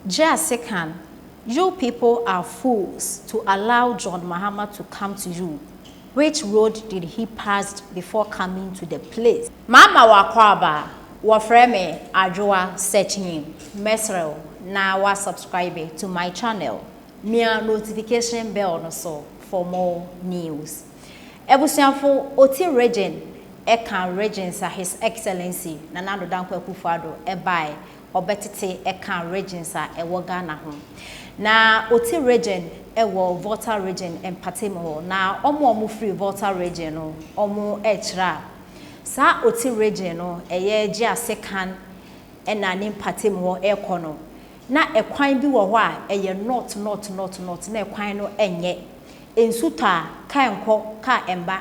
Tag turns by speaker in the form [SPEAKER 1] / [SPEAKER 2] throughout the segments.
[SPEAKER 1] Jasikan, you people are fools to allow John Mahama to come to you. Which road did he pass before coming to the place? Mama wakɔ wɔfrɛ me Adwoa Searching Mesrɛ na wa subscribe to my channel. Mia notification bell no so for more news. Ebusuafo, Oti Region ɛka regions a His Excellency Nana Addo Dankwa Akufo-Addo ɛbae ɔbɛtete ɛka regions a ɛwɔ Ghana ho. Na Oti Region ɛwɔ Volta Region mpatamu hɔ, na ɔmo a ɔmo firi Volta Region no, ɔmo ɛkyerɛ a saa Oti Region no ɛyɛ Gye ɛna ne mpatamu hɔ ɛrekɔ no, na ɛkwan bi wɔ hɔ a ɛyɛ not not not not, na ɛkwan no ɛnyɛ. Nsu tɔ a, kaa nkɔ, kaa ɛmba,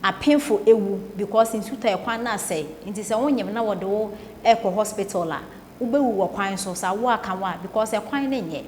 [SPEAKER 1] apemfo ewu because nsu tɔ, ɛkwan no asɛe. Nti sɛ wonyim na wɔde wo ɛkɔ hospital a, wobɛwu wɔ kwan so sɛ awo aka wo a, because ɛkwan no nyɛ.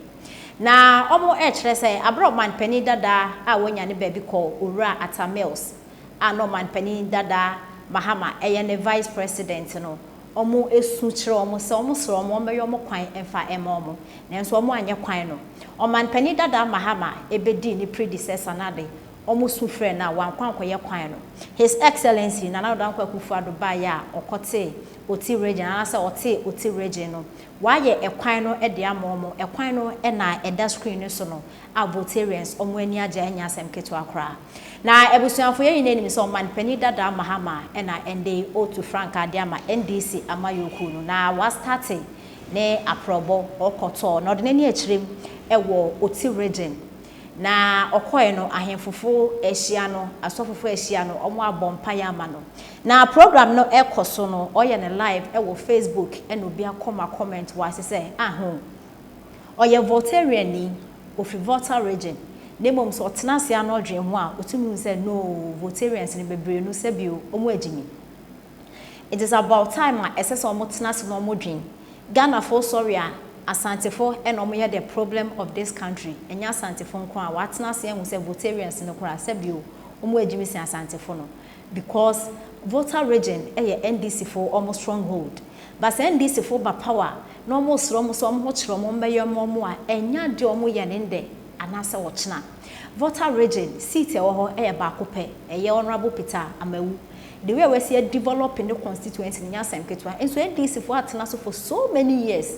[SPEAKER 1] Na ɔmo ɛkyerɛ sɛ abere ɔmanpanin dada a wɔnya ne baabi kɔ, Owura Atta Mills, a na ɔmanpanin dada Mahama ɛyɛ ne vice president no, ɔmo esu kyerɛ ɔmo sɛ ɔmo srɛ ɔmo, ɔmo bɛyɛ ɔmo kwan ɛmfa ɛma ɔmo, nanso ɔmo anyɛ kwan no. Ɔmanpanin dada Mahama ebedi ne predecessor n'ade, ɔmo su frɛ no a wankɔ ankɔyɛ kwan no. His Excellency Nana Addo Dankwa Akufo-Addo baeɛ a ɔkɔtee Oti Region anaasɛ ɔtee Oti Region no, wayɛ ɛkwan no de ama ɔmo. Ɛkwan no ɛna ɛda screen no so no a Voltarians ɔmo ani agye, anya asɛm ketewa koraa. Na abusuafo, yɛn nyinaa nim sɛ ɔmanpanin dada Mahama ɛna ɛnde otu frankaa de ama NDC amayɔkuo no, na wa start ne aprɔbɔ ɔkɔtɔɔ na ɔde n'ani akyerɛ mu ɛwɔ Oti Region. Na ɔkɔɛ no, ahemfofo ahyia no, asɔfofo ahyia no, ɔmo abɔ mpaeɛ ama no. Na program no ɛkɔ so no, ɔyɛ ne live ɛwɔ Facebook, ɛna obi akɔma comment wɔ ase sɛ aho ɔyɛ Voltarian ni, ofi Volta Region, na mmom sɛ ɔtena ase ano ɔdwen ho a, otumi hu sɛ no, Voltarians no bebree no, sɛbio, ɔmo agyimi. It is about time a ɛsɛ sɛ ɔmo tena ase na ɔmo dwen. Ghanafoɔ sɔre a, Asantefo ɛna ɔmo yɛ the problem of this country. Ɛnyɛ Asantefo nko a watena ase ɛho sɛ Voltarians no koraa, sɛbio, ɔmo agyimi sen Asantefo no, because Volta Region ɛyɛ NDC fo ɔmo stronghold. But sɛ NDC fo ba power na ɔmo srɛ ɔmo sɛ ɔmo ho kyerɛ ɔmo, mbɛyɛ ɔmo a, ɛnya deɛ ɔmo yɛ ne ndɛ anaasɛ ɔkyena. Volta Region seat ɛwɔ hɔ ɛyɛ baako pɛ, ɛyɛ Honourable Peter Amewu. The way a wɔasi develop ne constituency no nyɛ asɛm ketewa, nso NDC fo atena so for so many years,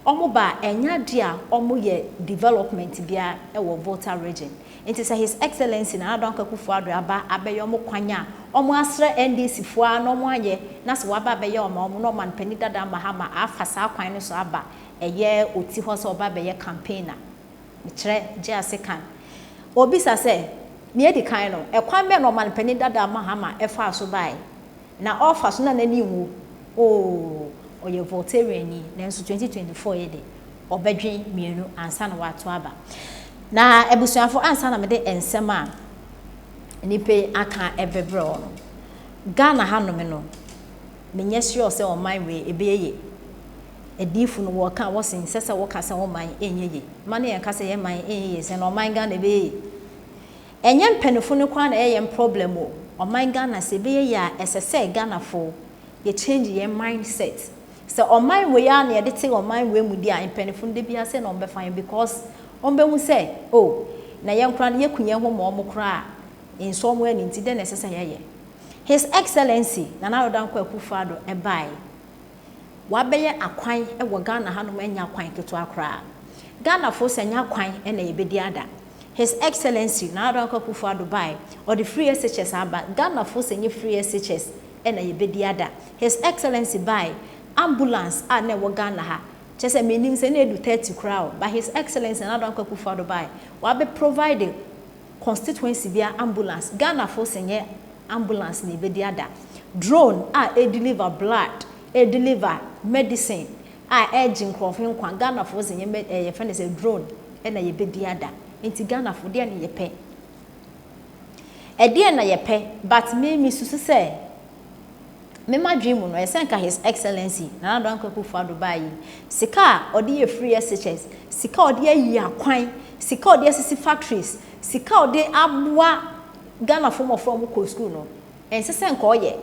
[SPEAKER 1] ɔmo ba, ɛnya deɛ a ɔmo yɛ development biara ɛwɔ Volta Region. Nti sɛ His Excellency Nana Addo Akufo-Addo aba abɛyɛ ɔmo kwan a ɔmo asrɛ NDC foɔ a na ɔmo ayɛ, na sɛ waba abɛyɛ ɔmo na ɔmanpanin dada Mahama afa saa kwan no so aba ɛyɛ Oti hɔ sɛ ɔba abɛyɛ campaign a, kyerɛ gye ase kan obisa sɛ nea edi kan no, ɛkwan bɛn na ɔmanpanin dada Mahama ɛfa so baeɛ na ɔfa so na n'ani nwu? Oo, ɔyɛ Voltarian ni, nanso 2024 yɛ de ɔbɛdwen mmienu ansa na wato aba. Na abusuafo, ansa na mede nsɛm a nipa yi aka ɛbɛbrɛ wɔ no, Ghana hanom no, menyɛ sure sɛ ɔman wei ɛbɛyɛ yie. Adiifo no wɔka wɔsi nsɛ sɛ wɔka sɛ ɔman ɛnyɛ yie ma ne yɛn ka sɛ yɛn man ɛnyɛ yie, sɛ na ɔman Ghana ɛbɛyɛ yie. Ɛnyɛ mpanyinfo no kwan na ɛyɛ yɛn problem o. Ɔman Ghana sɛ ɛbɛyɛ yie a, ɛsɛ sɛ Ghanafoɔ yɛ change yɛn mindset sɛ ɔman wei a na yɛde te ɔman wei mu di a, mpanyinfo no de bi ase na ɔmbɛfa yɛn, because ɔmbɛhu sɛ o na yɛn koraa no yɛku yɛn ho ma ɔmo koraa nsɔ ɔmo ani. Nti dɛn na ɛsɛ sɛ yɛyɛ? His Excellency Nana Addo Dankwa Akufo-Addo ɛbaeɛ, wabɛyɛ akwan ɛwɔ Ghana hanom, ɛnyɛ akwan ketewa koraa. Ghanafoɔ sɛ nyɛ akwan ɛna yɛbɛdi ada. His Excellency Nana Addo Dankwa Akufo-Addo baeɛ, ɔde free SHS aba. Ghanafoɔ sɛ nyɛ free SHS ɛna yɛbɛdi ada. His Excellency baeɛ, ambulance a na ɛwɔ Ghana ha, kyerɛ sɛ menim sɛ na edu 30 koraa o, but His Excellency Nana Addo Dankwa Akufo-Addo baeɛ, wabɛ provide constituency bia ambulance. Ghanafoɔ sɛ nyɛ ambulance na ebedi ada. Drone a ɛdeliver blood, ɛdeliver medicine a ɛgye nkurɔfo nkwa, Ghanafoɔ sɛ nyɛ ɛyɛ fɛn sɛ drone ɛna yɛbɛdi ada. Nti Ghanafoɔ, deɛ ne yɛpɛ, ɛdeɛ na yɛpɛ? But me mi susu sɛ mema dwen mu no, ɛsɛ nka His Excellency Nana Addo Dankwa Akufo-Addo baa yi, sika a ɔde yɛ free SHS, sika a ɔde ayi akwan, sika a ɔde asisi factories, sika a ɔde aboa Ghanafoɔ mmɔfra a wɔkɔ school no, ɛnsɛ sɛ nka ɔyɛ.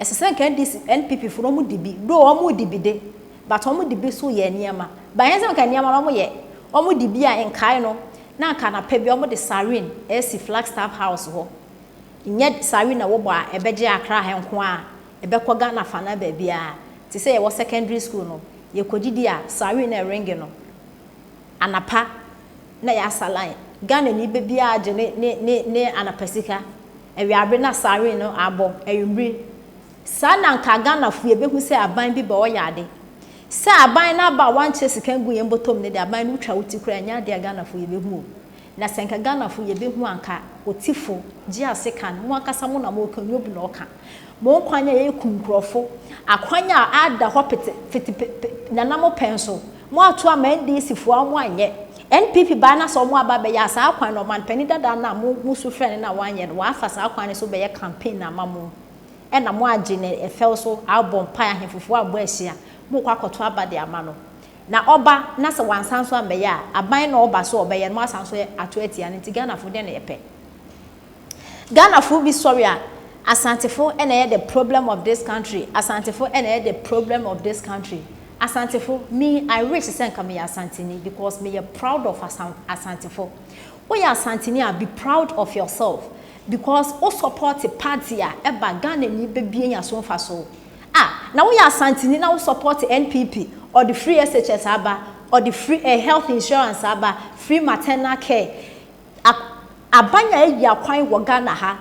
[SPEAKER 1] Ɛsɛ sɛ nka NDC, NPP fo no, wɔn di bi do, wɔn di bi de, but wɔn di bi so yɛ nneɛma. Ba yɛn sɛ nka nneɛma no wɔn yɛ, wɔn de bi a nkae no, na nka anapa bi wɔn de siren ɛsi Flagstaff House hɔ. Nyɛ siren na wɔbɔ a ɛbɛgye Accra ha nko a, ɛbɛkɔ Ghana fa na baabiara. Te sɛ yɛwɔ secondary school no, yɛkɔdidi a, siren na ɛringi no anapa na yɛasa line. Ghana ni bɛ biara gye ne anapa sika. Awiabe na siren no abɔ awimbiri. Saa na nka Ghanafo yɛbɛhu sɛ aban bi ba ɔyɛ ade. Sɛ aban no aba a wankyerɛ sika ngu yɛn bɔtɔm ne de, aban no wotwa wo ti koraa, ɛnyɛ ade a Ghanafo yɛbɛhu o. Na sɛ nka Ghanafo yɛbɛhu anka otifo gye ase kan, mo ankasa mo na mo ka, nyɛ obi na ɔka. Mo nkwan a yɛkum nkurɔfo, akwan a ada hɔ pete fete pe nana mo pɛn so, mo ato ama NDC foɔ a mo anyɛ. NPP baa na sɛ ɔmo aba bɛyɛ a, saa kwan no ɔmanpanin dada no a mo su frɛ no na wanyɛ no, wafa saa kwan no so bɛyɛ campaign ama mo. Ɛna mo agye ne ɛfɛw so abɔ mpae, ahemfofoɔ abɔ ahyia, mo kɔ akɔto aba de ama no. Na ɔba na sɛ wansan so ambɛyɛ a, aban na ɔba so ɔbɛyɛ no, mo asan so ato atia no. Nti Ghanafo deɛ na yɛpɛ. Ghanafo bi sɔre a, Asantefo na ɛyɛ the problem of this country. Asantefo na ɛyɛ the problem of this country. Asantefo, me, I wish sɛ nka meyɛ Asanteni because meyɛ proud of Asantefo. Woyɛ Asanteni a, be proud of yourself because wo support party a ɛba Ghana ni bɛbie nya so mfa so. Ah, na woyɛ Asanteni na wo support NPP, ɔde free SHS aba, ɔde free health insurance aba, free maternal care. Aban a ayi akwan wɔ Ghana ha,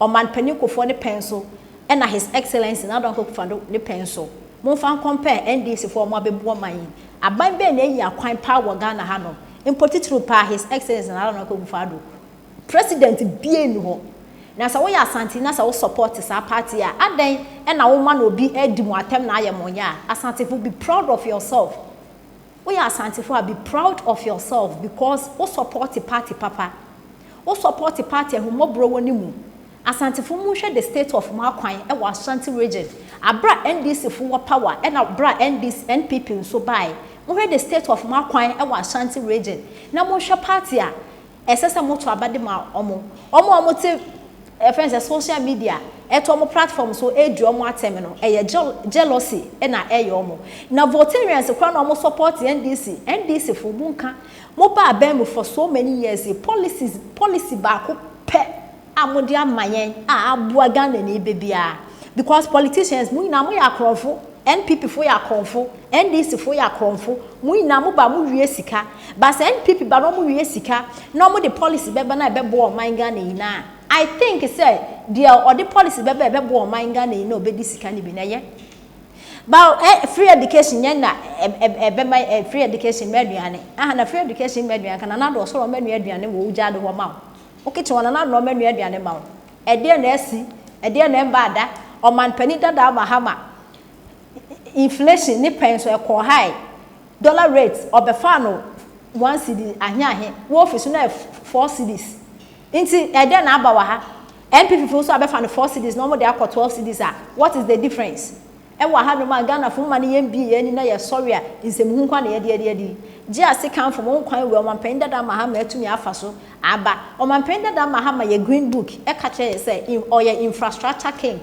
[SPEAKER 1] ɔmanpanin Kufuor ne pɛn so, ɛna His Excellency Nana Addo Akufo-Addo ne pɛn so. Momfa compare NDC foɔ ɔmo abɛbu ɔman yi. Aban bɛn na ayi akwan paa wɔ Ghana ha no? Mpo titiriw paa His Excellency Nana Addo Akufo-Addo. President bie ni hɔ. Na sɛ woyɛ Asante na sɛ wo support saa party a, adɛn ɛna woma na obi adi mo atɛm na ayɛ mo nyɛ a? Asantefo, be proud of yourself. Woyɛ Asantefo a, be proud of yourself because wo support party papa. Wo support party ahummɔborɔ wɔ ne mu. Asantefo, monhwɛ the state of mo akwan ɛwɔ Ashanti Region. Abra NDC fo wɔ power ɛna bra NDC NPP nso bae. Monhwɛ the state of mo akwan ɛwɔ Ashanti Region. Na monhwɛ party a ɛsɛ sɛ moto aba de ma ɔmo. Ɔmo a ɔmo te ɛfɛn sɛ social media ɛto ɔmo platform so edi ɔmo atɛm no, ɛyɛ jealousy ɛna ɛyɛ ɔmo. Na Voltarians koraa na ɔmo support NDC. NDC fo, mo nka mo ba abɛn mu for so many years, policies, policy baako pɛ a mo de ama yɛn a aboa Ghana ni beebiara? Because politicians mo nyinaa mo yɛ akorɔmfo. NPP fo yɛ akorɔmfo, NDC fo yɛ akorɔmfo. Mo nyinaa mo ba mo wie sika ba. Sɛ NPP ba na ɔmo wie sika na ɔmo de policy bɛba na ɛbɛboa ɔman Ghana nyinaa, I think sɛ deɛ ɔde policy bɛba ɛbɛboa ɔman Ghana nyinaa, ɔbɛdi sika no bi na ɛyɛ ba free education yɛn na ɛbɛma free education mɛ aduane aha. Na free education mɛ aduane kana na do ɔsoro ɔmɛ nua aduane wɔ wogya de hɔ ma wo wokete wɔn na na ɔmɛ nua aduane ma wo. Ɛdeɛ na ɛsi, ɛdeɛ na ɛmba ada. Ɔmanpanin dada Mahama, inflation ne pɛn so ɛkɔ high, dollar rate ɔbɛfa no 1 cedi ahe ahe, wɔ office no yɛ 4 cedis. Nti ɛdeɛ na aba wɔ ha? NPP fo nso abɛfa no 4 cedis na wɔn de akɔ 12 cedis a, what is the difference ɛwɔ ha nom a Ghana fo ma no yɛn bi yɛn ani na yɛ sɔre a nsɛmhu nkwa na yɛde yɛde yɛde gye ase kanfo mo nkwan wɔ. Ɔmanpanyin dada Mahama atumi afa so aba. Ɔmanpanyin dada Mahama yɛ green book ɛka kyerɛ yɛ sɛ ɔyɛ infrastructure king.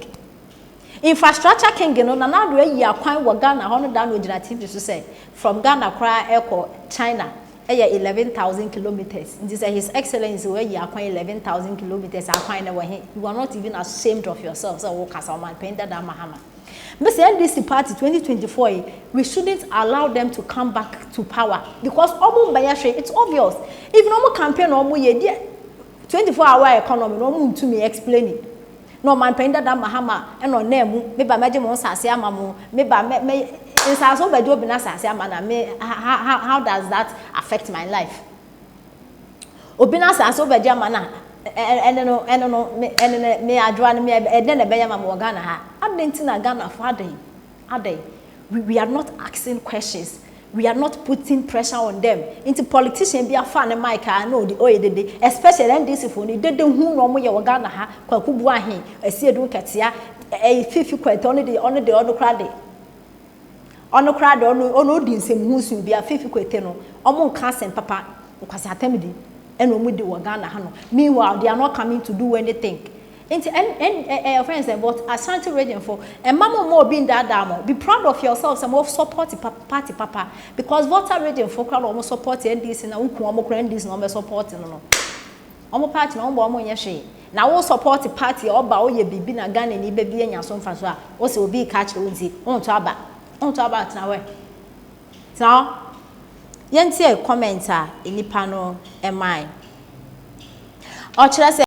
[SPEAKER 1] Infrastructure king no, Nana Addo ayi akwan wɔ Ghana hɔ no da na ogyina TV so sɛ from Ghana koraa ɛkɔ China ɛyɛ 11,000 kilometres. Nti sɛ His Excellence wɔayi akwan 11,000 kilometres, akwan na wɔ he? You are not even ashamed of yourself sɛ wɔkasa. Ɔmanpanyin dada Mahama, Mr. NDC party 2024 yi, we shouldn't allow them to come back to power because ɔmo mbɛyɛ hwee. It's obvious. Even ɔmo campaign ɔmo yɛ deɛ 24 hour economy na ɔmo ntumi explain it. Na ɔmanpanyin dada Mahama ɛna ɔnam mu, meba mɛgye mo nsase ama mo, meba mɛ mɛ nsase wobɛgye obi na asase ama na me, how does that affect my life? Obi na asase wobɛgye ama na ɛne no me ɛne no me adwoa no me ɛdɛ na ɛbɛyɛ ma mo wɔ Ghana ha? Adɛn nti na Ghana fo, adɛn, adɛn, we are not asking questions, we are not putting pressure on them? Nti politician bi afa ne mic a na ɔde ɔyɛ dede, especially NDC fo no, dede hu na ɔmo yɛ wɔ Ghana ha. Kwaku Buahin, Asiedu Nketia, ɛyɛ Fifi Kwete, ɔno de ɔno kora de ɔno odi nsɛm hu sun bi a. Fifi Kwete no, ɔmo nka asɛm papa, nkwasi atam di ɛna ɔmo di wɔ Ghana ha no. Meanwhile, they are not coming to do anything. Nti ɛn ɛn ɛɛ ɔfɛn sɛ, but Ashanti Region fo, ɛma mo mo obi ndaadaa mo. Be proud of yourself sɛ mo support party papa, because Volta Region fo kora na wɔn support NDC, na woku wɔn kora, NDC na wɔn bɛ support no. Wɔn party na wɔn bɔ wɔn nyɛ hwee, na wo support party a ɔba ɔyɛ biribi na Ghana ni bɛbi anya so mfa so a, wɔsɛ obi ka kyerɛ wɔn nti wɔn to aba, wɔn to aba. Tena hɔ, tena hɔ. Yɛntie comment a nipa no ɛman ɔkyerɛ sɛ.